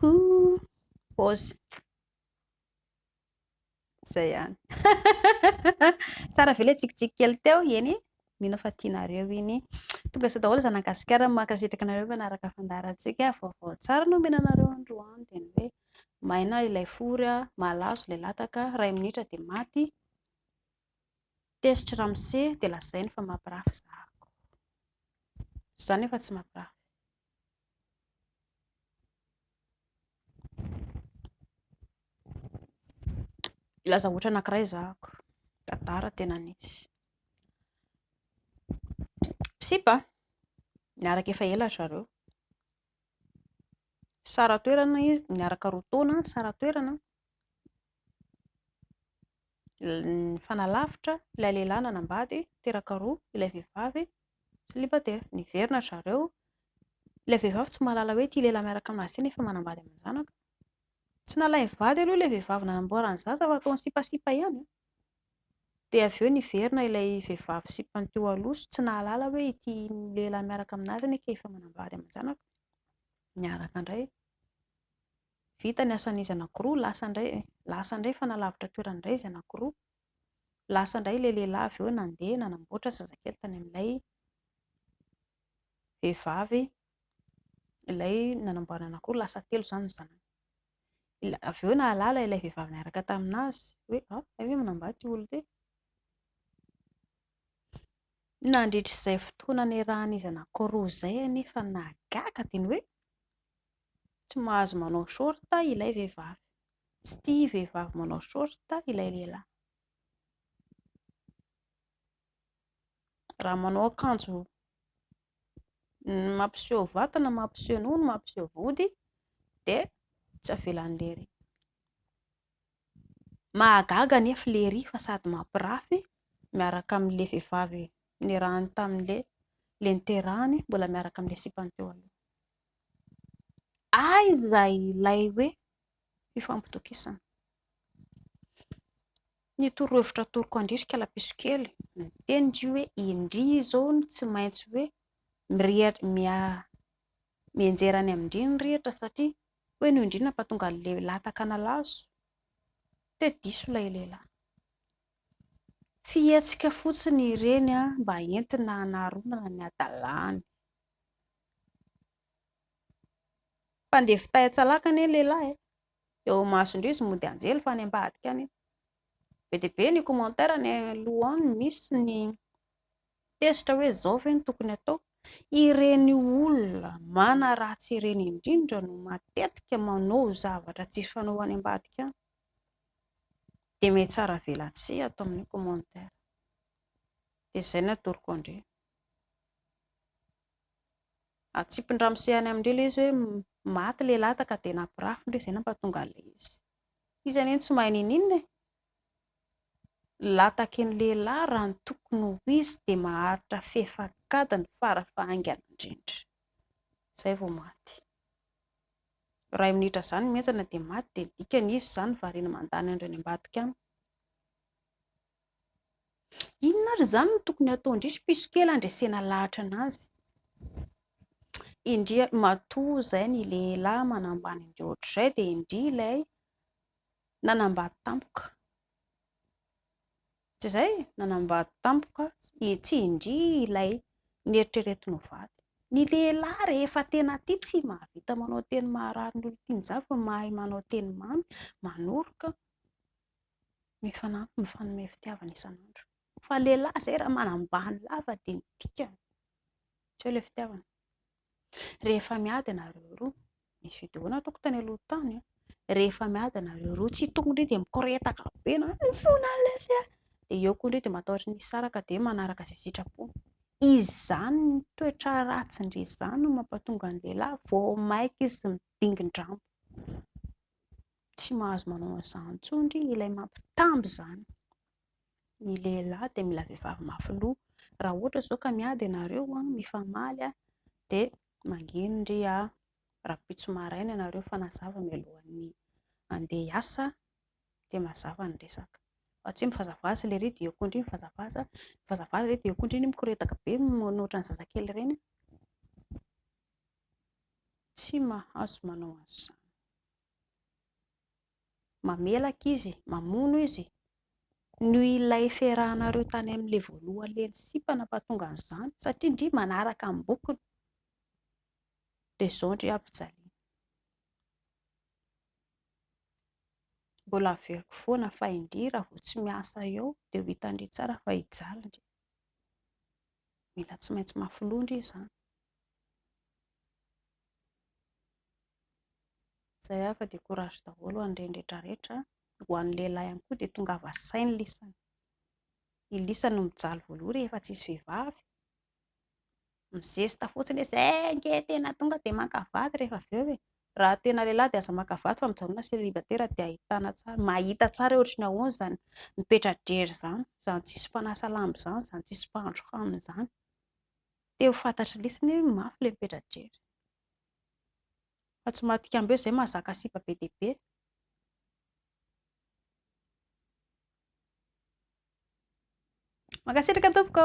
Coucou! Pause. Izay ihany. Tsara ve ilay tsikitsiky kely teo? Eny e! Mino aho fa tianareo iny. Tonga soa daholo zanak'i Gasikara, mankasitraka anareo manaraka fandaharantsika. Vaovao tsara no omena anareo androany dia ny hoe maina ilay fory, malazo ilay lataka, iray minitra dia maty. Tezitra ramose dia lazainy fa mampirafy zahako. Izaho nefa tsy mampirafy. Hilaza ohatra anankiray zahako. Tantara tena nisy. Mpisipa niaraka efa ela ry zareo. Nisara-toerana izy, niaraka roa taona, nisara-toerana. Nifanalavitra, ilay lehilahy nanambady, niteraka roa, ilay vehivavy célibataire. Niverina ry zareo, ilay vehivavy tsy mahalala hoe ity lehilahy miaraka amin'azy ity nefa manambady aman-janaka. Tsy nalain'ny vady aloha ilay vehivavy nanamboarany zaza fa ataony sipasipa ihany. Dia avy eo niverina ilay vehivavy sipany teo aloha, tsy nahalala hoe ity lehilahy miaraka amin'azy anie ka efa manambady aman-janaka. Niaraka indray. Vita ny asan'izy anankiroa, lasa indray, lasa indray nifanalavitra toerana indray izy anankiroa. Lasa indray ilay lehilahy avy eo nandeha nanamboatra zazakely tany amin'ilay vehivavy ilay nanamboarana anankiroa, lasa telo izany ny zanany. Avy eo nahalala ilay vehivavy niaraka tamin'azy hoe ah, hay ve manambady ity olona ity. Nandritra izay fotoana niarahan'izy anankiroa izay anefa nahagaga dia ny hoe Tsy mahazo manao short ilay vehivavy. Tsy tia vehivavy manao short ilay lehilahy. Raha manao akanjo mampiseho vatana, mampiseho nono, mampiseho vody dia tsy avelan'i lery. Mahagaga anefa lery fa sady mampirafy miaraka amin'ilay vehivavy niarahany tamin'ilay niterahany, mbola miaraka amin'ilay sipany teo aloha. Aiza ilay hoe fifampitokisana? Ny torohevitra atoroko an-dry ry kalapiso kely, miteny ndry hoe indry izao no tsy maintsy hoe mirehatra, mianjera any amin-dry ny rihatra satria hoe noho indry nampatonga an'ilay lataka nalazo dia diso ilay lehilahy. Fihetsika fotsiny ireny mba entina hanaronana ny hadalany. Mpandeha fitay an-tsalaka anie ny lehilahy e! Eo imasondry izy mody anjely fa any ambadika any. Be dia be ny commentaire any aloha any misy ny tezitra hoe izao ve no tokony atao? Ireny olona manaratsy ireny indrindra no matetika manao zavatra tsy fanao any ambadika any. Dia mihatsara velatsihy ato amin'ny commentaire. Dia izay no atoroko an-dry. Atsipin-dramose any amin-dry ilay izy hoe maty ilay lataka dia nampirafy ndry izay nampatonga an'ilay izy. Izy anie no tsy mahay n'inon'inona e! Lataky ny lehilahy raha ny tokony ho izy dia maharitra fefak'adiny fara fahaingana indrindra. Izay vao maty. Iray minitra izany mihenjana dia maty dia ny dikany izy izany variana mandany andro any ambadika any. Inona ary izany no tokony hataon-dry ry piso kely handresena lahatra an'azy? Indry matoa izay ny lehilahy manambany an-dry ohatr'izay dia indry ilay nanambady tampoka. Tsy izay? Nanambady tampoka, tsy indry ilay neritreretiny ho vady. Ny lehilahy rehefa tena tia tsy mahavita manao teny maharary ny olon-tiany izany fa mahay manao teny mamy, manoroka. Mifanampy, mifanome fitiavana isan'andro. Fa lehilahy izay raha manambany lava dia ny dikany tsy eo ilay fitiavana. Rehefa miady ianareo roa, nisy vidéo nataoko tany aloha tany an, rehefa miady ianareo roa tsy tonga indray dia mikoretaka be na mifona an'ilay sy a, dia eo koa indray dia matahotra ny hisaraka dia manaraka izay sitrapony. Izany toetra ratsin-dry izany no mampatonga ny lehilahy vao maika izy midingin-drambo. Tsy mahazo manao an'izany intsony ry ilay mampitamby izany. Ny lehilahy dia mila vehivavy mafy loha. Raha ohatra izao ka miady ianareo, mifamaly dia manginy ry rahampitso maraina ianareo mifanazava mialohan'ny handeha hiasa dia mazava ny resaka. Fa tsy hoe mivazavaza ilay iry dia eo koa ndry mivazavaza, mivazavaza ilay dia eo koa ndry mikoretaka be manao ohatran'ny zazakely ireny. Tsy mahazo manao an'izany. Mamelaka izy, mamono izy. Noho ilay fiarahanareo tany amin'ilay voalohany ilay nisipa nampahatonga an'izany satria ndry manaraka am-bokony. Dia izao ndry ampijaliana. Mbola averiko foana fa indry raha vao tsy miasa eo dia ho hitan-dry tsara fa hijaly ndry. Mila tsy maintsy mafy loha ndry izany. Izay aho fa dia courage daholo ho an'ireny rehetra rehetra. Ho an'ny lehilahy ihany koa dia tongava saina lisany. I lisany no mijaly voalohany rehefa tsisy vehivavy. Mizesta fotsiny hoe izay ange tena tonga dia maka vady rehefa avy eo e. Raha tena lehilahy dia aza maka vady fa mijanona célibataire dia ahitana tsara, mahita tsara hoe ohatry ny ahoana izany mipetra-drery izany, izany tsisy mpanasa lamba izany, izany tsisy mpahandro hanina izany. Te ho fantatr'i lisany hoe mafy ilay mipetra-drery. Fa tsy matik'amby hoe izay mahazaka sipa be dia be. Mankasitraka tompoko.